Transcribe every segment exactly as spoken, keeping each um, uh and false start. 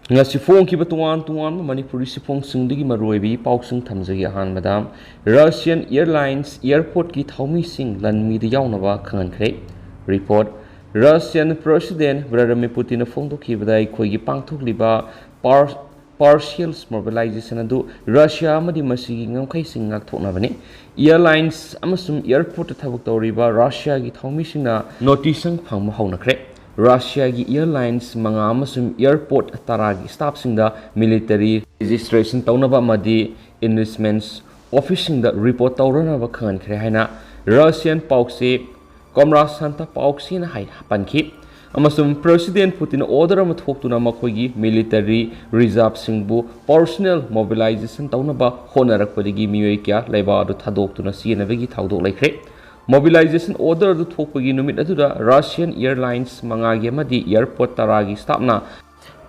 ꯉꯁꯤ ꯐꯣꯡꯈꯤꯕ ꯇꯣꯉꯥꯟ ꯇꯣꯉꯥꯟꯕ ꯃꯅꯤꯄꯨꯔꯤ ꯁꯤꯐꯣꯡꯁꯤꯡꯗꯒꯤ ꯃꯔꯨꯑꯣꯏꯕ ꯏ ꯄꯥꯎꯁꯤꯡ ꯊꯝꯖꯒꯦ꯫ ꯑꯍꯥꯟꯕꯗ, Russian Airlines airportꯀꯤ ꯊꯧꯃꯤꯁꯤꯡ ꯂꯟꯃꯤꯗ ꯌꯥꯎꯅꯕ ꯈꯪꯍꯟꯈ꯭ꯔꯦ꯫ Report, Russian President Vladimir Putinꯅ ꯐꯣꯡꯗꯣꯛꯈꯤꯕꯗ ꯑꯩꯈꯣꯏꯒꯤ ꯄꯥꯡꯊꯣꯛꯂꯤꯕ par-, partial mobilization ꯑꯗꯨ ꯔꯁꯤꯌꯥ ꯑꯃꯗꯤ ꯃꯁꯤꯒꯤ ꯉꯝꯈꯩꯁꯤꯡ ꯉꯥꯛꯊꯣꯛꯅꯕꯅꯤ꯫ Airlines ꯑꯃꯁꯨꯡ airportꯇ ꯊꯕꯛ ꯇꯧꯔꯤꯕ ꯔꯁꯤꯌꯥꯒꯤ ꯊꯧꯃꯤꯁꯤꯡꯅ notice ꯐꯪꯕ ꯍꯧꯅꯈ꯭ꯔꯦ꯫ ꯔꯁꯤꯌꯥꯒꯤ airlines ꯃꯉꯥ ꯑꯃꯁꯨꯡ airport ꯇꯔꯥꯒꯤ staffꯁꯤꯡꯗ military registration ꯇꯧꯅꯕ ꯑꯃꯗꯤ enlistment officeꯁꯤꯡꯗ report ꯇꯧꯔꯅꯕ ꯈꯪꯍꯟꯈ꯭ꯔꯦ ꯍꯥꯏꯅ Russian ꯄꯥꯎꯆꯦ Kommersant ꯄꯥꯎꯆꯦꯅ ꯍꯥꯏ ꯄꯟꯈꯤ꯫ ꯑꯃꯁꯨꯡ President Putinꯅ order ꯑꯃ ꯊꯣꯛꯇꯨꯅ ꯃꯈꯣꯏꯒꯤ military reserveꯁꯤꯡꯕꯨ partial mobilization ꯇꯧꯅꯕ ꯍꯣꯠꯅꯔꯛꯄꯗꯒꯤ ꯃꯤꯑꯣꯏ ꯀꯌꯥ ꯂꯩꯕꯥꯛ ꯑꯗꯨ ꯊꯥꯗꯣꯛꯇꯨꯅ ꯆꯦꯟꯅꯕꯒꯤ ꯊꯧꯗꯣꯛ ꯂꯩꯈ꯭ꯔꯦ꯫ Mobilization order ꯑꯗꯨ ꯊꯣꯛꯄꯒꯤ ꯅꯨꯃꯤꯠ ꯑꯗꯨꯗ Russian airlines ꯃꯉꯥꯒꯤ ꯑꯃꯗꯤ airport ꯇꯔꯥꯒꯤ staffꯅ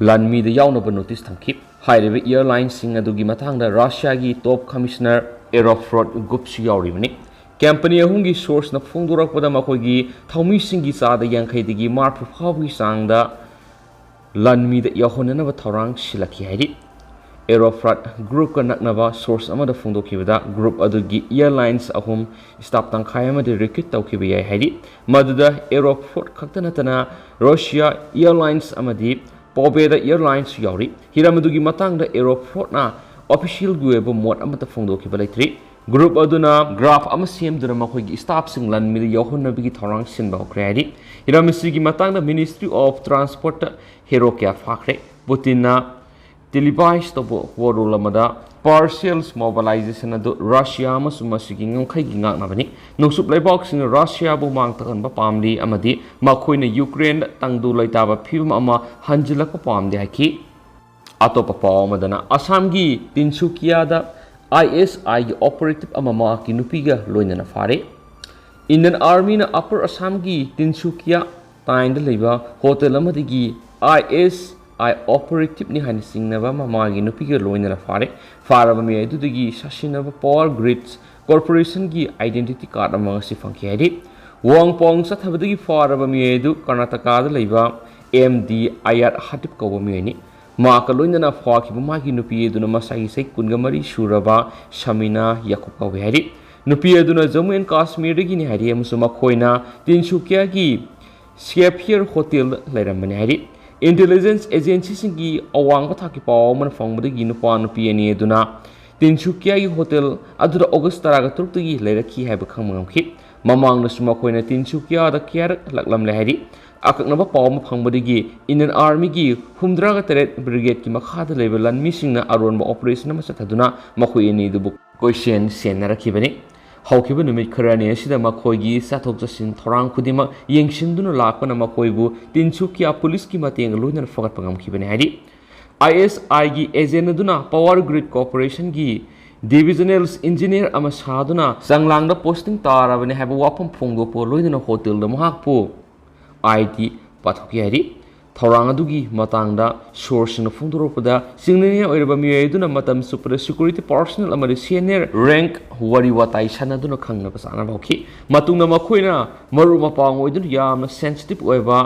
ꯂꯥꯟꯃꯤꯗ ꯌꯥꯎꯅꯕ notice ꯊꯝꯈꯤ꯫ ꯍꯥꯏꯔꯤꯕ airlinesꯁꯤꯡ ꯑꯗꯨꯒꯤ ꯃꯇꯥꯡꯗ ꯔꯁꯤꯌꯥꯒꯤ top commissioner Aeroflot Group ꯁꯨ ꯌꯥꯎꯔꯤꯕꯅꯤ꯫ Company ꯑꯍꯨꯝꯒꯤ sourceꯅ ꯐꯣꯡꯗꯣꯔꯛꯄꯗ, ꯃꯈꯣꯏꯒꯤ ꯊꯧꯃꯤꯁꯤꯡꯒꯤ ꯆꯥꯗ ꯌꯥꯡꯈꯩꯗꯒꯤ ꯃꯔꯤꯐꯨ ꯐꯥꯎꯕꯒꯤ ꯆꯥꯡꯗ ꯂꯥꯟꯃꯤꯗ ꯌꯥꯎꯍꯟꯅꯅꯕ ꯊꯧꯔꯥꯡ ꯁꯤꯜꯂꯛꯈꯤ ꯍꯥꯏꯔꯤ꯫ Aeroflot Groupꯀ ꯅꯛꯅꯕ source ꯑꯃꯗ ꯐꯣꯡꯗꯣꯛꯈꯤꯕꯗ, group ꯑꯗꯨꯒꯤ airlines ꯑꯍꯨꯝ staff ꯇꯪꯈꯥꯏ ꯑꯃꯗꯤ recruit ꯇꯧꯈꯤꯕ ꯌꯥꯏ ꯍꯥꯏꯔꯤ꯫ ꯃꯗꯨꯗ Aeroflot ꯈꯛꯇ ꯅꯠꯇꯅ Russia Airlines ꯑꯃꯗꯤ Pobeda Airlines ꯁꯨ ꯌꯥꯎꯔꯤ꯫ ꯍꯤꯔꯝ ꯑꯗꯨꯒꯤ ꯃꯇꯥꯡꯗ Aeroflotꯅ officialꯒꯤ ꯑꯣꯏꯕ ꯃꯣꯠ ꯑꯃꯠꯇ ꯐꯣꯡꯗꯣꯛꯈꯤꯕ ꯂꯩꯇ꯭ꯔꯤ꯫ Group ꯑꯗꯨꯅ graph ꯑꯃ ꯁꯦꯝꯗꯨꯅ ꯃꯈꯣꯏꯒꯤ staffꯁꯤꯡ ꯂꯥꯟꯃꯤꯗ ꯌꯥꯎꯍꯟꯅꯕꯒꯤ ꯊꯧꯔꯥꯡ ꯁꯤꯟꯕ ꯍꯧꯈ꯭ꯔꯦ ꯍꯥꯏꯔꯤ꯫ ꯍꯤꯔꯝ ꯑꯁꯤꯒꯤ ꯃꯇꯥꯡꯗ Ministry of Transportꯇ ꯍꯦꯔꯣ ꯀꯌꯥ ꯐꯥꯈ꯭ꯔꯦ꯫ Putinꯅ televise ꯇꯧꯕ ꯋꯥꯔꯣꯜ ꯑꯃꯗ partial mobilization ꯑꯗꯨ ꯔꯁꯤꯌꯥ ꯑꯃꯁꯨꯡ ꯃꯁꯤꯒꯤ ꯉꯝꯈꯩꯒꯤ ꯉꯥꯛꯅꯕꯅꯤ꯫ ꯅꯣꯡꯆꯨꯞ ꯂꯩꯕꯥꯛꯁꯤꯡꯅ ꯔꯁꯤꯌꯥꯕꯨ ꯃꯥꯡ ꯇꯥꯛꯍꯟꯕ ꯄꯥꯝꯂꯤ ꯑꯃꯗꯤ ꯃꯈꯣꯏꯅ ꯌꯨꯀ꯭ꯔꯦꯟꯗ ꯇꯪꯗꯨ ꯂꯩꯇꯥꯕ ꯐꯤꯕꯝ ꯑꯃ ꯍꯟꯖꯤꯜꯂꯛꯄ ꯄꯥꯝꯗꯦ ꯍꯥꯏꯈꯤ꯫ ꯑꯇꯣꯞꯄ ꯄꯥꯎ ꯑꯃꯗꯅ ꯑꯁꯥꯝꯒꯤ ꯇꯤꯟꯁꯨꯀꯤꯌꯥꯗ ꯑꯥꯏ ꯑꯦꯁ ꯑꯥꯏꯒꯤ operative ꯑꯃ ꯃꯍꯥꯛꯀꯤ ꯅꯨꯄꯤꯒ ꯂꯣꯏꯅꯅ ꯐꯥꯔꯦ꯫ Indian Armyꯅ Upper Assamꯒꯤ ꯇꯤꯟꯁꯨꯀꯤꯌꯥ ꯇꯥꯏꯟꯗ ꯂꯩꯕ hotel ꯑꯃꯗꯒꯤ ꯑꯥꯏ ꯑꯦꯁ ꯑꯥꯏ operativeꯅꯤ ꯍꯥꯏꯅ ꯆꯤꯡꯅꯕ ꯑꯃ ꯃꯥꯒꯤ ꯅꯨꯄꯤꯒ ꯂꯣꯏꯅꯅ ꯐꯥꯔꯦ꯫ ꯐꯥꯔꯕ ꯃꯤꯑꯣꯏ ꯑꯗꯨꯗꯒꯤ ꯁꯥꯁꯤꯟꯅꯕ power grids corporationꯒꯤ identity card ꯑꯃ ꯉꯁꯤ ꯐꯪꯈꯤ ꯍꯥꯏꯔꯤ꯫ ꯋꯥꯡ ꯄꯥꯎꯡ ꯆꯠꯊꯕꯗꯒꯤ ꯐꯥꯔꯕ ꯃꯤꯑꯣꯏ ꯑꯗꯨ ꯀꯔꯅꯥꯇꯀꯥꯗ ꯂꯩꯕ ꯑꯦꯝ ꯗꯤ ꯑꯌꯥꯠ ꯍꯥꯇꯤꯞ ꯀꯧꯕ ꯃꯤꯑꯣꯏꯅꯤ꯫ ꯃꯍꯥꯛꯀ ꯂꯣꯏꯅꯅ ꯐꯥꯈꯤꯕ ꯃꯥꯒꯤ ꯅꯨꯄꯤ ꯑꯗꯨꯅ ꯃꯁꯥꯒꯤ ꯆꯍꯤ ꯀꯨꯟꯒ ꯃꯔꯤ ꯁꯨꯔꯕ ꯁꯃꯤꯅꯥ ꯌꯥꯀꯨꯕ ꯀꯧꯏ ꯍꯥꯏꯔꯤ꯫ ꯅꯨꯄꯤ ꯑꯗꯨꯅ ꯖꯝꯃꯨ ꯑꯦꯟ ꯀꯥꯁꯃꯤꯔꯗꯒꯤꯅꯤ ꯍꯥꯏꯔꯤ ꯑꯃꯁꯨꯡ ꯃꯈꯣꯏꯅ ꯇꯤꯟꯁꯨꯀꯤꯌꯥꯒꯤ ꯁꯦꯐꯤꯌꯔ ꯍꯣꯇꯦꯜꯗ ꯂꯩꯔꯝꯕꯅꯤ ꯍꯥꯏꯔꯤ꯫ ꯏꯟꯇꯦꯂꯤꯖꯦꯟꯁ ꯑꯦꯖꯦꯟꯁꯤꯁꯤꯡꯒꯤ ꯑꯋꯥꯡꯕ ꯊꯥꯛꯀꯤ ꯄꯥꯎ ꯑꯃꯅ ꯐꯪꯕꯗꯒꯤ ꯅꯨꯄꯥ ꯅꯨꯄꯤ ꯑꯅꯤ ꯑꯗꯨꯅ ꯇꯤꯟꯁꯨꯀꯤꯌꯥꯒꯤ ꯍꯣꯇꯦꯜ ꯑꯗꯨꯗ ꯑꯣꯒꯁ ꯇꯔꯥꯒ ꯇꯔꯨꯛꯇꯒꯤ ꯂꯩꯔꯛꯈꯤ ꯍꯥꯏꯕ ꯈꯪꯕ ꯉꯝꯈꯤ꯫ ꯃꯃꯥꯡꯗꯁꯨ ꯃꯈꯣꯏꯅ ꯇꯤꯟꯁꯨꯀꯤꯌꯥꯗ ꯀꯌꯥꯔꯛ ꯍꯜꯂꯛꯂꯝꯂꯦ ꯍꯥꯏꯔꯤ꯫ ꯑꯀꯛꯅꯕ ꯄꯥꯎ ꯑꯃ ꯐꯪꯕꯗꯒꯤ ꯏꯟꯗꯤꯌꯟ ꯑꯥꯔꯃꯤꯒꯤ ꯍꯨꯝꯗ꯭ꯔꯥꯒ ꯇꯔꯦꯠ ꯕ꯭ꯔꯤꯒꯦꯗꯀꯤ ꯃꯈꯥꯗ ꯂꯩꯕ ꯂꯥꯟꯃꯤꯁꯤꯡꯅ ꯑꯔꯣꯟꯕ ꯑꯣꯄꯔꯦꯁꯟ ꯑꯃ ꯆꯠꯊꯗꯨꯅ ꯃꯈꯣꯏ ꯑꯅꯤꯗꯨꯕꯨ ꯀꯣꯏꯁꯦꯟ ꯁꯦꯟꯅꯔꯛꯈꯤꯕꯅꯤ꯫ ꯍꯧꯈꯤꯕ ꯅꯨꯃꯤꯠ ꯈꯔꯅꯤ ꯑꯁꯤꯗ ꯃꯈꯣꯏꯒꯤ ꯆꯠꯊꯣꯛ ꯆꯠꯁꯤꯟ ꯊꯧꯔꯥꯡ ꯈꯨꯗꯤꯡꯃꯛ ꯌꯦꯡꯁꯤꯟꯗꯨꯅ ꯂꯥꯛꯄꯅ ꯃꯈꯣꯏꯕꯨ ꯇꯤꯟꯁꯨꯀꯤꯌꯥ ꯄꯨꯂꯤꯁꯀꯤ ꯃꯇꯦꯡꯒ ꯂꯣꯏꯅꯅ ꯐꯒꯠꯄ ꯉꯝꯈꯤꯕꯅꯤ ꯍꯥꯏꯔꯤ꯫ ꯑꯥꯏ ꯑꯦꯁ ꯑꯥꯏꯒꯤ ꯑꯦꯖꯦꯟ ꯑꯗꯨꯅ ꯄꯋꯥꯔ ꯒ꯭ꯔꯤꯗ ꯀꯣꯔꯄꯣꯔꯦꯁꯟꯒꯤ ꯗꯤꯚꯤꯖꯅꯦꯜ ꯏꯟꯖꯤꯅꯤꯌꯔ ꯑꯃ ꯁꯥꯗꯨꯅ ꯆꯥꯡꯂꯥꯡꯗ ꯄꯣꯁꯇꯤꯡ ꯇꯥꯔꯕꯅꯤ ꯍꯥꯏꯕ ꯋꯥꯐꯝ ꯐꯣꯡꯗꯣꯛꯄ ꯂꯣꯏꯅꯅ ꯍꯣꯇꯦꯜꯗ ꯃꯍꯥꯛꯄꯨ ꯑꯥꯏ ꯗꯤ ꯄꯥꯊꯣꯛꯈꯤ ꯍꯥꯏꯔꯤ꯫ ꯊꯧꯔꯥꯡ ꯑꯗꯨꯒꯤ ꯃꯇꯥꯡꯗ ꯁꯣꯔꯁꯁꯤꯡꯅ ꯐꯣꯡꯗꯣꯔꯛꯄꯗ, ꯁꯤꯡꯅꯅꯤꯡꯉꯥꯏ ꯑꯣꯏꯔꯕ ꯃꯤꯑꯣꯏ ꯑꯗꯨꯅ ꯃꯇꯝ ꯆꯨꯞꯄꯗ ꯁꯦꯀ꯭ꯌꯨꯔꯤꯇꯤ ꯄꯥꯔꯁꯣꯅꯦꯜ ꯑꯃꯗꯤ ꯁꯦꯅꯤꯌꯔ ꯔꯦꯡꯛ ꯋꯥꯔꯤ ꯋꯥꯇꯥꯏ ꯁꯥꯟꯅꯗꯨꯅ ꯈꯪꯅꯕ ꯆꯥꯅꯕ ꯍꯧꯈꯤ꯫ ꯃꯇꯨꯡꯗ ꯃꯈꯣꯏꯅ ꯃꯔꯨꯞ ꯃꯄꯥꯡ ꯑꯣꯏꯗꯨꯅ ꯌꯥꯝꯅ ꯁꯦꯟꯁꯤꯇꯤꯚ ꯑꯣꯏꯕ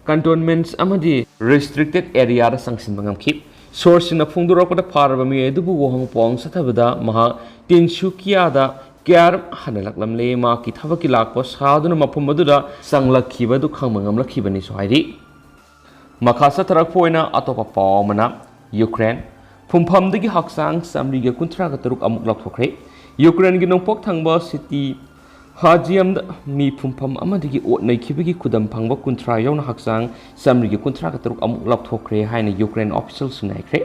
ꯀꯟꯇꯣꯟꯃꯦꯟꯠꯁ ꯑꯃꯗꯤ ꯔꯦꯁꯇ꯭ꯔꯤꯛꯇꯦꯗ ꯑꯦꯔꯤꯌꯥꯗ ꯆꯪꯁꯤꯟꯕ ꯉꯝꯈꯤ꯫ ꯁꯣꯔꯁꯁꯤꯡꯅ ꯐꯣꯡꯗꯣꯔꯛꯄꯗ, ꯐꯥꯔꯕ ꯃꯤꯑꯣꯏ ꯑꯗꯨꯕꯨ ꯋꯥꯍꯪ ꯄꯥꯎꯍꯪ ꯆꯠꯊꯕꯗ ꯃꯍꯥꯛ ꯇꯤꯟꯁꯨꯀꯤꯌꯥꯗ ꯀꯌꯥꯔꯛ ꯍꯟꯅꯂꯛꯂꯝꯂꯦ꯫ ꯃꯍꯥꯛꯀꯤ ꯊꯕꯛꯀꯤ ꯂꯥꯛꯄ ꯁꯥꯗꯨꯅ ꯃꯐꯝ ꯑꯗꯨꯗ ꯆꯪꯂꯛꯈꯤꯕ ꯑꯗꯨ ꯈꯪꯕ ꯉꯝꯂꯛꯈꯤꯕꯅꯤꯁꯨ ꯍꯥꯏꯔꯤ꯫ ꯃꯈꯥ ꯆꯠꯊꯔꯛꯄ ꯑꯣꯏꯅ ꯑꯇꯣꯞꯄ ꯄꯥꯎ ꯑꯃꯅ, ꯌꯨꯀ꯭ꯔꯦꯟ ꯐꯨꯝꯐꯝꯗꯒꯤ ꯍꯛꯆꯥꯡ ꯆꯥꯃꯔꯤꯒ ꯀꯨꯟꯊ꯭ꯔꯥꯒ ꯇꯔꯨꯛ ꯑꯃꯨꯛ ꯂꯧꯊꯣꯛꯈ꯭ꯔꯦ꯫ ꯌꯨꯀ꯭ꯔꯦꯟꯒꯤ ꯅꯣꯡꯄꯣꯛ ꯊꯪꯕ ꯁꯤꯇꯤ ꯍꯥꯖꯤꯌꯝꯗ ꯃꯤ ꯐꯨꯝꯐꯝ ꯑꯃꯗꯒꯤ ꯑꯣꯠ ꯅꯩꯈꯤꯕꯒꯤ ꯈꯨꯗꯝ ꯐꯪꯕ ꯀꯨꯟꯊ꯭ꯔꯥ ꯌꯥꯎꯅ ꯍꯛꯆꯥꯡ ꯆꯥꯃꯔꯤꯒ ꯀꯨꯟꯊ꯭ꯔꯥꯒ ꯇꯔꯨꯛ ꯑꯃꯨꯛ ꯂꯧꯊꯣꯛꯈ꯭ꯔꯦ ꯍꯥꯏꯅ ꯌꯨꯀ꯭ꯔꯦꯟ ꯑꯣꯐꯤꯁꯤꯌꯦꯜꯁꯤꯡꯅ ꯍꯥꯏꯈ꯭ꯔꯦ꯫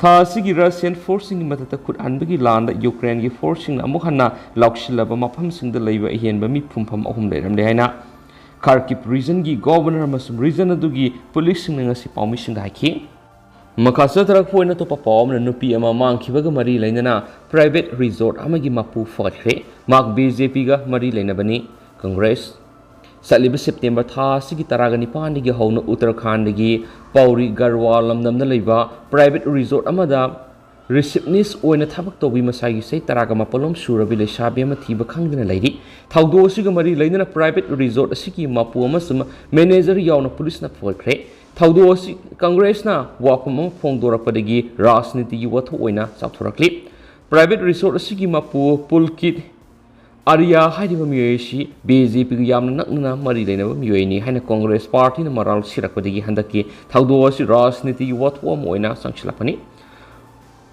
ꯊꯥ ꯑꯁꯤꯒꯤ ꯔꯁꯤꯌꯟ ꯐꯣꯔꯁꯁꯤꯡꯒꯤ ꯃꯊꯛꯇ ꯈꯨꯠ ꯍꯟꯕꯒꯤ ꯂꯥꯟꯗ ꯌꯨꯀ꯭ꯔꯦꯟꯒꯤ ꯐꯣꯔꯁꯁꯤꯡꯅ ꯑꯃꯨꯛ ꯍꯟꯅ ꯂꯧꯁꯤꯜꯂꯕ ꯃꯐꯝꯁꯤꯡꯗ ꯂꯩꯕ ꯑꯍꯦꯟꯕ ꯃꯤ ꯐꯨꯝꯐꯝ ꯑꯍꯨꯝ ꯂꯩꯔꯝꯂꯦ ꯍꯥꯏꯅ ꯈꯥꯔꯀꯤꯞ ꯔꯤꯖꯟꯒꯤ ꯒꯣꯕꯔꯅꯔ ꯑꯃꯁꯨꯡ ꯔꯤꯖꯟ ꯑꯗꯨꯒꯤ ꯄꯨꯂꯤꯁꯁꯤꯡꯅ ꯉꯁꯤ ꯄꯥꯎꯃꯤꯁꯤꯡꯗ ꯍꯥꯏꯈꯤ꯫ ꯃꯈꯥ ꯆꯠꯊꯔꯛꯄ ꯑꯣꯏꯅ ꯑꯇꯣꯞꯄ ꯄꯥꯎ ꯑꯃꯅ, ꯅꯨꯄꯤ ꯑꯃ ꯃꯥꯡꯈꯤꯕꯒ ꯃꯔꯤ ꯂꯩꯅꯅ ꯄ꯭ꯔꯥꯏꯚꯦꯠ ꯔꯤꯖꯣꯔꯠ ꯑꯃꯒꯤ ꯃꯄꯨ ꯐꯒꯠꯈ꯭ꯔꯦ꯫ ꯃꯍꯥꯛ ꯕꯤ ꯖꯦ ꯄꯤꯒ ꯃꯔꯤ ꯂꯩꯅꯕꯅꯤ꯫ ꯀꯪꯒ꯭ꯔꯦꯁ꯫ ꯆꯠꯂꯤꯕ ꯁꯦꯞꯇꯦꯝꯕꯔ ꯊꯥ ꯑꯁꯤꯒꯤ ꯇꯔꯥꯒ ꯅꯤꯄꯥꯟꯗꯒꯤ ꯍꯧꯅ ꯎꯠꯇꯔꯈꯥꯟꯗꯒꯤ ꯄꯧꯔꯤ ꯒꯔꯋꯥꯜ ꯂꯝꯗꯝꯗ ꯂꯩꯕ ꯄ꯭ꯔꯥꯏꯚꯦꯠ ꯔꯤꯖꯣꯔꯠ ꯑꯃꯗ ꯔꯤꯁꯤꯞꯅꯤꯁ ꯑꯣꯏꯅ ꯊꯕꯛ ꯇꯧꯕꯤ ꯃꯁꯥꯒꯤ ꯆꯍꯤ ꯇꯔꯥꯒ ꯃꯥꯄꯜꯂꯣꯝ ꯁꯨꯔꯕꯤ ꯂꯩꯁꯥꯕꯤ ꯑꯃ ꯊꯤꯕ ꯈꯪꯗꯅ ꯂꯩꯔꯤ꯫ ꯊꯧꯗꯣꯛ ꯑꯁꯤꯒ ꯃꯔꯤ ꯂꯩꯅꯅ ꯄ꯭ꯔꯥꯏꯚꯦꯠ ꯔꯤꯖꯣꯔꯠ ꯑꯁꯤꯒꯤ ꯃꯄꯨ ꯑꯃꯁꯨꯡ ꯃꯦꯅꯦꯖꯔ ꯌꯥꯎꯅ ꯄꯨꯂꯤꯁꯅ ꯐꯒꯠꯈ꯭ꯔꯦ꯫ ꯊꯧꯗꯣꯛ ꯑꯁꯤ ꯀꯪꯒ꯭ꯔꯦꯁꯅ ꯋꯥꯐꯝ ꯑꯃ ꯐꯣꯡꯗꯣꯔꯛꯄꯗꯒꯤ ꯔꯥꯖꯅꯤꯇꯤꯒꯤ ꯋꯥꯊꯣꯛ ꯑꯣꯏꯅ ꯆꯥꯎꯊꯣꯔꯛꯂꯤ꯫ Private resort ꯑꯁꯤꯒꯤ ꯃꯄꯨ ꯄꯨꯜꯀꯤꯠ ꯑꯥꯔꯤꯌꯥ ꯍꯥꯏꯔꯤꯕ ꯃꯤꯑꯣꯏ ꯑꯁꯤ ꯕꯤ ꯖꯦ ꯄꯤꯒ ꯌꯥꯝꯅ ꯅꯛꯅꯅ ꯃꯔꯤ ꯂꯩꯅꯕ ꯃꯤꯑꯣꯏꯅꯤ ꯍꯥꯏꯅ ꯀꯪꯒ꯭ꯔꯦꯁ ꯄꯥꯔꯇꯤꯅ ꯃꯔꯥꯜ ꯁꯤꯔꯛꯄꯗꯒꯤ ꯍꯟꯗꯛꯀꯤ ꯊꯧꯗꯣꯛ ꯑꯁꯤ ꯔꯥꯖꯅꯤꯇꯤꯒꯤ ꯋꯥꯊꯣꯛ ꯑꯃ ꯑꯣꯏꯅ ꯆꯪꯁꯤꯜꯂꯛꯄꯅꯤ꯫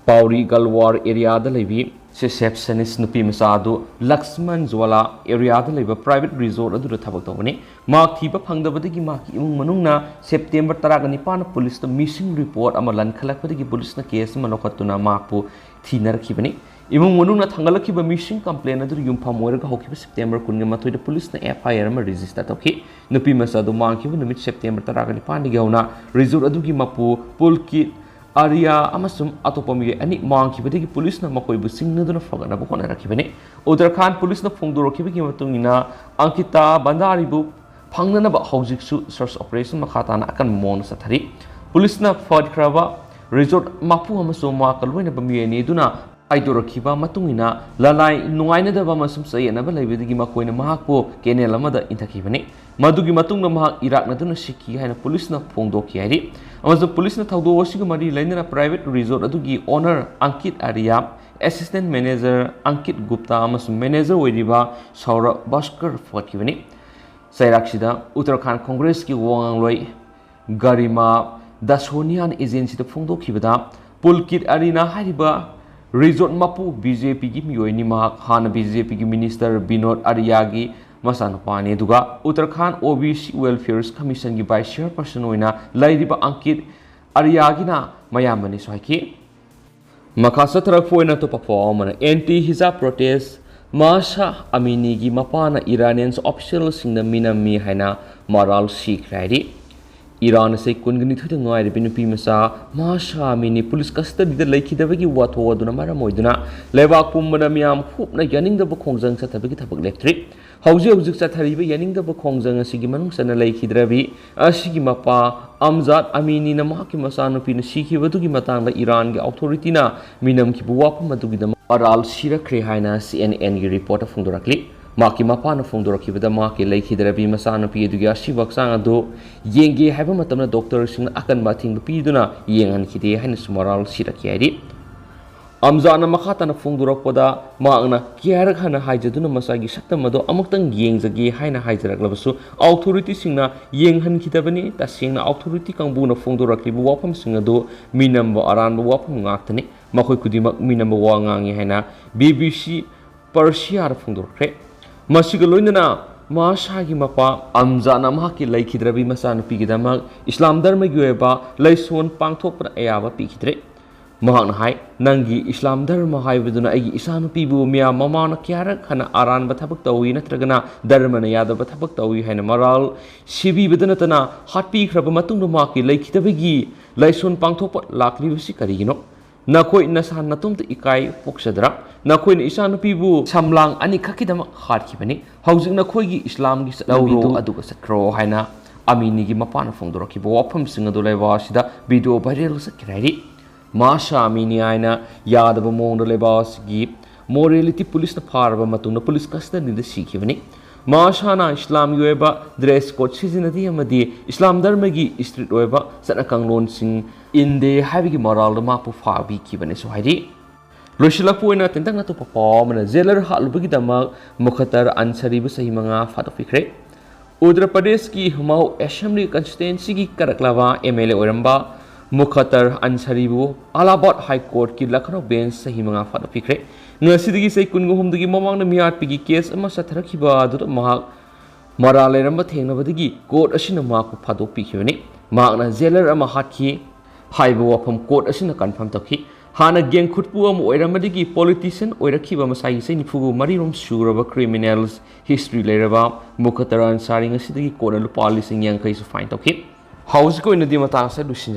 ꯄꯥꯎꯔꯤ ꯒꯜꯋꯥꯔ ꯑꯦꯔꯤꯌꯥꯗ ꯂꯩꯕꯤ ꯁꯦꯁꯦꯞꯁꯅꯤꯁ ꯅꯨꯄꯤ ꯃꯆꯥ ꯑꯗꯨ ꯂꯛꯁꯃꯟ ꯖ꯭ꯋꯥꯂꯥ ꯑꯦꯔꯤꯌꯥꯗ ꯂꯩꯕ private resort ꯑꯗꯨꯗ ꯊꯕꯛ ꯇꯧꯕꯅꯤ꯫ ꯃꯍꯥꯛ ꯊꯤꯕ ꯐꯪꯗꯕꯗꯒꯤ ꯃꯍꯥꯛꯀꯤ ꯏꯃꯨꯡ ꯃꯅꯨꯡꯅ ꯁꯦꯞꯇꯦꯝꯕꯔ ꯇꯔꯥꯒ ꯅꯤꯄꯥꯟꯗ ꯄꯨꯂꯤꯁꯇ missing report ꯑꯃ ꯂꯟꯈꯠꯂꯛꯄꯗꯒꯤ ꯄꯨꯂꯤꯁꯅ case ꯑꯃ ꯂꯧꯈꯠꯇꯨꯅ ꯃꯍꯥꯛꯄꯨ ꯊꯤꯅꯔꯛꯈꯤꯕꯅꯤ꯫ ꯏꯃꯨꯡ ꯃꯅꯨꯡꯅ ꯊꯥꯡꯒꯠꯂꯛꯈꯤꯕ missing complaint ꯑꯗꯨꯗ ꯌꯨꯝꯐꯝ ꯑꯣꯏꯔꯒ ꯍꯧꯈꯤꯕ ꯁꯦꯞꯇꯦꯝꯕꯔ ꯀꯨꯟꯒ ꯃꯥꯊꯣꯏꯗ ꯄꯨꯂꯤꯁꯅ F I R ꯑꯃ register ꯇꯧꯈꯤ꯫ ꯅꯨꯄꯤ ꯃꯆꯥ ꯑꯗꯨ ꯃꯥꯡꯈꯤꯕ ꯅꯨꯃꯤꯠ ꯁꯦꯞꯇꯦꯝꯕꯔ ꯇꯔꯥꯒ ꯅꯤꯄꯥꯟꯗꯒꯤ ꯍꯧꯅ resort ꯑꯗꯨꯒꯤ ꯃꯄꯨ ꯄꯨꯜꯀꯤꯠ ꯑꯥꯔꯤꯌꯥ ꯑꯃꯁꯨꯡ ꯑꯇꯣꯞꯄ ꯃꯤꯑꯣꯏ ꯑꯅꯤ ꯃꯥꯡꯈꯤꯕꯗꯒꯤ ꯄꯨꯂꯤꯁꯅ ꯃꯈꯣꯏꯕꯨ ꯆꯤꯡꯅꯗꯨꯅ ꯐꯒꯠꯅꯕ ꯍꯣꯠꯅꯔꯛꯈꯤꯕꯅꯤ꯫ ꯎꯠꯇꯔꯈꯥꯟꯗ ꯄꯨꯂꯤꯁꯅ ꯐꯣꯡꯗꯣꯔꯛꯈꯤꯕꯒꯤ ꯃꯇꯨꯡ ꯏꯟꯅ, ꯑꯪꯀꯤꯇꯥ ꯚꯟꯗꯥꯔꯤꯕꯨ ꯐꯪꯅꯅꯕ ꯍꯧꯖꯤꯛꯁꯨ search operation ꯃꯈꯥ ꯇꯥꯅ ꯑꯀꯟꯕ ꯃꯑꯣꯡꯗ ꯆꯠꯊꯔꯤ꯫ ꯄꯨꯂꯤꯁꯅ ꯐꯒꯠꯈ꯭ꯔꯕ resort ꯃꯄꯨ ꯑꯃꯁꯨꯡ ꯃꯍꯥꯛꯀ ꯂꯣꯏꯅꯕ ꯃꯤꯑꯣꯏ ꯑꯅꯤ ꯑꯗꯨꯅ ꯍꯥꯏꯗꯣꯔꯛꯈꯤꯕ ꯃꯇꯨꯡ ꯏꯟꯅ, ꯂꯅꯥꯏ ꯅꯨꯡꯉꯥꯏꯅꯗꯕ ꯑꯃꯁꯨꯡ ꯆꯌꯦꯠꯅꯕ ꯂꯩꯕꯗꯒꯤ ꯃꯈꯣꯏꯅ ꯃꯍꯥꯛꯄꯨ canal ꯑꯃꯗ ꯏꯟꯊꯈꯤꯕꯅꯤ꯫ ꯃꯗꯨꯒꯤ ꯃꯇꯨꯡꯗ ꯃꯍꯥꯛ ꯏꯔꯥꯛꯅꯗꯨꯅ ꯁꯤꯈꯤ ꯍꯥꯏꯅ ꯄꯨꯂꯤꯁꯅ ꯐꯣꯡꯗꯣꯛꯈꯤ ꯍꯥꯏꯔꯤ꯫ ꯑꯃꯁꯨꯡ ꯄꯨꯂꯤꯁꯅ ꯊꯧꯗꯣꯛ ꯑꯁꯤꯒ ꯃꯔꯤ ꯂꯩꯅꯅ private resort ꯑꯗꯨꯒꯤ owner Ankit Arya, assistant manager Ankit Gupta ꯑꯃꯁꯨꯡ manager ꯑꯣꯏꯔꯤꯕ ꯁꯧꯔꯚ ꯚꯥꯁꯀꯔ ꯐꯒꯠꯈꯤꯕꯅꯤ꯫ ꯆꯩꯔꯥꯛꯁꯤꯗ ꯎꯠꯇꯔꯈꯥꯟꯗ ꯀꯪꯒ꯭ꯔꯦꯁꯀꯤ ꯋꯥ ꯉꯥꯡꯂꯣꯏ ꯒꯔꯤꯃꯥ ꯗꯥꯁꯣꯅꯤꯌꯥꯅ agencyꯗ ꯐꯣꯡꯗꯣꯛꯈꯤꯕꯗ, ꯄꯨꯜꯀꯤꯠ ꯑꯥꯔꯤꯌꯥ ꯍꯥꯏꯔꯤꯕ resort ꯃꯄꯨ B J Pꯒꯤ ꯃꯤꯑꯣꯏꯅꯤ꯫ ꯃꯍꯥꯛ ꯍꯥꯟꯅ B J Pꯒꯤ minister ꯕꯤꯅꯣꯗ ꯑꯥꯔꯤꯌꯥꯒꯤ ꯃꯆꯥꯅꯨꯄꯥꯅꯤ, ꯑꯗꯨꯒ Uttarakhand O B C Welfare Commissionꯒꯤ vice chairperson ꯑꯣꯏꯅ ꯂꯩꯔꯤꯕ ꯑꯪꯀꯤꯠ ꯑꯥꯔꯤꯌꯥꯒꯤꯅ ꯃꯌꯥꯝꯕꯅꯤꯁꯨ ꯍꯥꯏꯈꯤ꯫ ꯃꯈꯥ ꯆꯠꯊꯔꯛꯄ ꯑꯣꯏꯅ ꯑꯇꯣꯞꯄ ꯄꯥꯎ ꯑꯃꯅ, anti hijab protest ꯃꯍꯁꯥ ꯑꯃꯤꯅꯤꯒꯤ ꯃꯄꯥꯅ Iranian officialꯁꯤꯡꯅ ꯃꯤꯅꯝꯃꯤ ꯍꯥꯏꯅ ꯃꯔꯥꯜ ꯁꯤꯈ꯭ꯔꯦ ꯍꯥꯏꯔꯤ꯫ ꯏꯔꯥꯟ ꯑꯁꯤ ꯀꯨꯟꯒ ꯅꯤꯊꯣꯏꯗ ꯉꯥꯏꯔꯤꯕꯤ ꯅꯨꯄꯤ ꯃꯆꯥ ꯃꯍꯁꯥ ꯑꯃꯤꯅꯤ ꯄꯨꯂꯤꯁ custody ꯗ ꯂꯩꯈꯤꯗꯕꯒꯤ ꯋꯥꯊꯣꯛ ꯑꯗꯨꯅ ꯃꯔꯝ ꯑꯣꯏꯗꯨꯅ ꯂꯩꯕꯥꯛ ꯄꯨꯝꯕꯗ ꯃꯤꯌꯥꯝ ꯍꯨꯞꯅ ꯌꯥꯅꯤꯡꯗꯕ ꯈꯣꯡꯖꯪ ꯆꯠꯊꯕꯒꯤ ꯊꯕꯛ ꯂꯦꯞꯇ꯭ꯔꯤ꯫ ꯍꯧꯖꯤꯛ ꯍꯧꯖꯤꯛ ꯆꯠꯊꯔꯤꯕ ꯌꯥꯅꯤꯡꯗꯕ ꯈꯣꯡꯖꯪ ꯑꯁꯤꯒꯤ ꯃꯅꯨꯡ ꯆꯟꯅ ꯂꯩꯈꯤꯗ꯭ꯔꯕꯤ ꯑꯁꯤꯒꯤ ꯃꯄꯥ ꯑꯝꯖꯥꯗ ꯑꯃꯤꯅꯤꯅ ꯃꯍꯥꯛꯀꯤ ꯃꯆꯥꯅꯨꯄꯤꯅ ꯁꯤꯈꯤꯕꯗꯨꯒꯤ ꯃꯇꯥꯡꯗ ꯏꯔꯥꯟꯒꯤ authorityꯅ ꯃꯤꯅꯝꯈꯤꯕ ꯋꯥꯐꯝ ꯑꯗꯨꯒꯤꯗꯃꯛ ꯃꯔꯥꯜ ꯁꯤꯔꯛꯈ꯭ꯔꯦ ꯍꯥꯏꯅ C N Nꯒꯤ reportꯇ ꯐꯣꯡꯗꯣꯔꯛꯂꯤ꯫ ꯃꯍꯥꯛꯀꯤ ꯃꯄꯥꯅ ꯐꯣꯡꯗꯣꯔꯛꯈꯤꯕꯗ, ꯃꯍꯥꯛꯀꯤ ꯂꯩꯈꯤꯗ꯭ꯔꯕꯤ ꯃꯆꯥꯅꯨꯄꯤ ꯑꯗꯨꯒꯤ ꯑꯁꯤꯕ ꯍꯛꯆꯥꯡ ꯑꯗꯨ ꯌꯦꯡꯒꯦ ꯍꯥꯏꯕ ꯃꯇꯝꯗ ꯗꯣꯛꯇꯔꯁꯤꯡꯅ ꯑꯀꯟꯕ ꯑꯊꯤꯡꯕ ꯄꯤꯗꯨꯅ ꯌꯦꯡꯍꯟꯈꯤꯗꯦ ꯍꯥꯏꯅꯁꯨ ꯃꯔꯥꯜ ꯁꯤꯔꯛꯈꯤ ꯍꯥꯏꯔꯤ꯫ ꯑꯝꯖꯥꯅ ꯃꯈꯥ ꯇꯥꯅ ꯐꯣꯡꯗꯣꯔꯛꯄꯗ, ꯃꯍꯥꯛꯅ ꯀꯌꯥꯔꯛ ꯍꯟꯅ ꯍꯥꯏꯖꯗꯨꯅ ꯃꯆꯥꯒꯤ ꯁꯛꯇꯝ ꯑꯗꯨ ꯑꯃꯨꯛꯇꯪ ꯌꯦꯡꯖꯒꯦ ꯍꯥꯏꯅ ꯍꯥꯏꯖꯔꯛꯂꯕꯁꯨ, ꯑꯣꯊꯣꯔꯤꯇꯤꯁꯤꯡꯅ ꯌꯦꯡꯍꯟꯈꯤꯗꯕꯅꯤ꯫ ꯇꯁꯦꯡꯅ ꯑꯣꯊꯣꯔꯤꯇꯤ ꯀꯥꯡꯕꯨꯅ ꯐꯣꯡꯗꯣꯔꯛꯂꯤꯕ ꯋꯥꯐꯝꯁꯤꯡ ꯑꯗꯨ ꯃꯤꯅꯝꯕ ꯑꯔꯥꯟꯕ ꯋꯥꯐꯝ ꯉꯥꯛꯇꯅꯤ꯫ ꯃꯈꯣꯏ ꯈꯨꯗꯤꯡꯃꯛ ꯃꯤꯅꯝꯕ ꯋꯥ ꯉꯥꯡꯉꯤ ꯍꯥꯏꯅ ꯕꯤ ꯕꯤ ꯁꯤ ꯄꯔꯁꯤꯌꯥꯗ ꯐꯣꯡꯗꯣꯔꯛꯈ꯭ꯔꯦ꯫ ꯃꯁꯤꯒ ꯂꯣꯏꯅꯅ ꯃꯍꯥꯁꯥꯒꯤ ꯃꯄꯥ ꯑꯝꯖꯥꯅ ꯃꯍꯥꯛꯀꯤ ꯂꯩꯈꯤꯗ꯭ꯔꯕꯤ ꯃꯆꯥꯅꯨꯄꯤꯒꯤꯗꯃꯛ ꯏꯁꯂꯥꯝ ꯙꯔꯃꯒꯤ ꯑꯣꯏꯕ ꯂꯥꯏꯁꯣꯟ ꯄꯥꯡꯊꯣꯛꯄꯗ ꯑꯌꯥꯕ ꯄꯤꯈꯤꯗ꯭ꯔꯦ꯫ ꯃꯍꯥꯛꯅ ꯍꯥꯏ, "ꯅꯪꯒꯤ ꯏꯁꯂꯥꯝ ꯙꯔꯃ ꯍꯥꯏꯕꯗꯨꯅ ꯑꯩꯒꯤ ꯏꯆꯥꯅꯨꯄꯤꯕꯨ ꯃꯤꯌꯥꯝ ꯃꯃꯥꯡꯗ ꯀꯌꯥꯔꯛ ꯍꯟꯅ ꯑꯔꯥꯟꯕ ꯊꯕꯛ ꯇꯧꯏ ꯅꯠꯇ꯭ꯔꯒꯅ ꯙꯔꯃꯅ ꯌꯥꯗꯕ ꯊꯕꯛ ꯇꯧꯏ ꯍꯥꯏꯅ ꯃꯔꯥꯜ ꯁꯤꯕꯤꯕꯗ ꯅꯠꯇꯅ ꯍꯥꯠꯄꯤꯈ꯭ꯔꯕ ꯃꯇꯨꯡꯗ ꯃꯍꯥꯛꯀꯤ ꯂꯩꯈꯤꯗꯕꯒꯤ ꯂꯥꯏꯁꯣꯟ ꯄꯥꯡꯊꯣꯛꯄ ꯂꯥꯛꯂꯤꯕꯁꯤ ꯀꯔꯤꯒꯤꯅꯣ? ꯅꯈꯣꯏ ꯅꯁꯥ ꯅꯇꯣꯝꯇ ꯏꯀꯥꯏ ꯄꯣꯛꯆꯗ꯭ꯔꯥ? ꯅꯈꯣꯏꯅ ꯏꯆꯥꯅꯨꯄꯤꯕꯨ ꯁꯝꯂꯥꯡ ꯑꯅꯤꯈꯛꯀꯤꯗꯃꯛ ꯍꯥꯠꯈꯤꯕꯅꯤ꯫ ꯍꯧꯖꯤꯛ ꯅꯈꯣꯏꯒꯤ ꯏꯁꯂꯥꯝꯒꯤ ꯆꯠꯅꯕꯤꯗꯨ ꯂꯧꯔꯣ, ꯑꯗꯨꯒ ꯆꯠꯈ꯭ꯔꯣ" ꯍꯥꯏꯅ ꯑꯃꯤꯅꯤꯒꯤ ꯃꯄꯥꯅ ꯐꯣꯡꯗꯣꯔꯛꯈꯤꯕ ꯋꯥꯐꯝꯁꯤꯡ ꯑꯗꯨ ꯂꯩꯕꯥꯛ ꯑꯁꯤꯗ ꯚꯤꯗꯤꯑꯣ ꯚꯥꯏꯔꯦꯜ ꯆꯠꯈ꯭ꯔꯦ ꯍꯥꯏꯔꯤ꯫ ꯃꯍꯥꯁꯥ ꯑꯃꯤꯅꯤ ꯍꯥꯏꯅ ꯌꯥꯗꯕ ꯃꯑꯣꯡꯗ ꯂꯩꯕꯥꯛ ꯑꯁꯤꯒꯤ ꯃꯣꯔꯦꯂꯤꯇꯤ ꯄꯨꯂꯤꯁꯅ ꯐꯥꯔꯕ ꯃꯇꯨꯡꯗ ꯄꯨꯂꯤꯁ ꯀꯁꯇꯗꯤꯗ ꯁꯤꯈꯤꯕꯅꯤ꯫ ꯃꯍꯥꯁꯥꯅ ꯏꯁꯂꯥꯝꯒꯤ ꯑꯣꯏꯕ ꯗ꯭ꯔꯦꯁ ꯀꯣꯗ ꯁꯤꯖꯤꯟꯅꯗꯦ ꯑꯃꯗꯤ ꯏꯁꯂꯥꯝ ꯙꯔꯃꯒꯤ ꯏꯁꯇ꯭ꯔꯤꯛ ꯑꯣꯏꯕ ꯆꯠꯅ ꯀꯥꯡꯂꯣꯟꯁꯤꯡ ꯏꯟꯗꯦ ꯍꯥꯏꯕꯒꯤ ꯃꯔꯥꯜꯗ ꯃꯍꯥꯛꯄꯨ ꯐꯥꯕꯤꯈꯤꯕꯅꯦꯁꯨ ꯍꯥꯏꯔꯤ꯫ ꯂꯣꯏꯁꯤꯜꯂꯛꯄ ꯑꯣꯏꯅ ꯇꯦꯟꯇꯛꯅ ꯑꯇꯣꯞꯄ ꯄꯥꯎ ꯑꯃꯅ, ꯖꯦꯂꯔ ꯍꯥꯠꯂꯨꯕꯒꯤꯗꯃꯛ ꯃꯨꯈꯇꯔ ꯑꯟꯁꯥꯔꯤꯕꯨ ꯆꯍꯤ ꯃꯉꯥ ꯐꯥꯗꯣꯛꯄꯤꯈ꯭ꯔꯦ꯫ ꯎꯠꯇꯔ ꯄ꯭ꯔꯗꯦꯁꯀꯤ ꯃꯥꯎ ꯑꯦꯁꯦꯝꯕ꯭ꯂꯤ ꯀꯟꯁꯇꯤꯇ꯭ꯋꯦꯟꯁꯤꯒꯤ ꯀꯔꯛꯂꯕ ꯑꯦꯝ ꯑꯦꯜ ꯑꯦ ꯑꯣꯏꯔꯝꯕ ꯃꯨꯈꯇꯔ ꯑꯟꯁꯥꯔꯤꯕꯨ ꯑꯂꯥꯍꯥꯕꯥꯗ ꯍꯥꯏ ꯀꯣꯔꯠꯀꯤ ꯂꯈꯅꯧ ꯕꯦꯟꯁ ꯆꯍꯤ ꯃꯉꯥ ꯐꯥꯗꯣꯛꯄꯤꯈ꯭ꯔꯦ꯫ ꯉꯁꯤꯗꯒꯤ ꯆꯍꯤ ꯀꯨꯟꯒ ꯍꯨꯝꯗꯒꯤ ꯃꯃꯥꯡꯗ ꯃꯤꯍꯥꯠꯄꯒꯤ ꯀꯦꯁ ꯑꯃ ꯆꯠꯊꯔꯛꯈꯤꯕ ꯑꯗꯨꯗ ꯃꯍꯥꯛ ꯃꯔꯥꯜ ꯂꯩꯔꯝꯕ ꯊꯦꯡꯅꯕꯗꯒꯤ ꯀꯣꯔꯠ ꯑꯁꯤꯅ ꯃꯍꯥꯛꯄꯨ ꯐꯥꯗꯣꯛꯄꯤꯈꯤꯕꯅꯤ꯫ ꯃꯍꯥꯛꯅ ꯖꯦꯂꯔ ꯑꯃ ꯍꯥꯠꯈꯤ ꯍꯥꯏꯕ ꯋꯥꯐꯝ ꯀꯣꯔꯠ ꯑꯁꯤꯅ ꯀꯟꯐꯥꯔꯝ ꯇꯧꯈꯤ꯫ ꯍꯥꯟꯅ ꯒꯦꯡ ꯈꯨꯠꯄꯨ ꯑꯃ ꯑꯣꯏꯔꯝꯕꯗꯒꯤ ꯄꯣꯂꯤꯇꯤꯁꯤꯌꯥꯟ ꯑꯣꯏꯔꯛꯈꯤꯕ ꯃꯁꯥꯒꯤ ꯆꯍꯤ ꯅꯤꯐꯨ ꯃꯔꯤꯔꯣꯝ ꯁꯨꯔꯕ ꯀ꯭ꯔꯤꯃꯤꯅꯦꯜ ꯍꯤꯁꯇ꯭ꯔꯤ ꯂꯩꯔꯕ ꯃꯨꯈꯇꯔ ꯑꯟꯁꯥꯔꯤ ꯉꯁꯤꯗꯒꯤ ꯀꯣꯔꯠꯅ ꯂꯨꯄꯥ ꯂꯤꯁꯤꯡ ꯌꯥꯡꯈꯩꯁꯨ ꯐꯥꯏꯟ ꯇꯧꯈꯤ꯫ ꯍꯧꯖꯤꯛꯀꯤ ꯑꯣꯏꯅꯗꯤ ꯃꯇꯥꯡ ꯑꯁꯤꯗ ꯂꯣꯏꯁꯤꯟ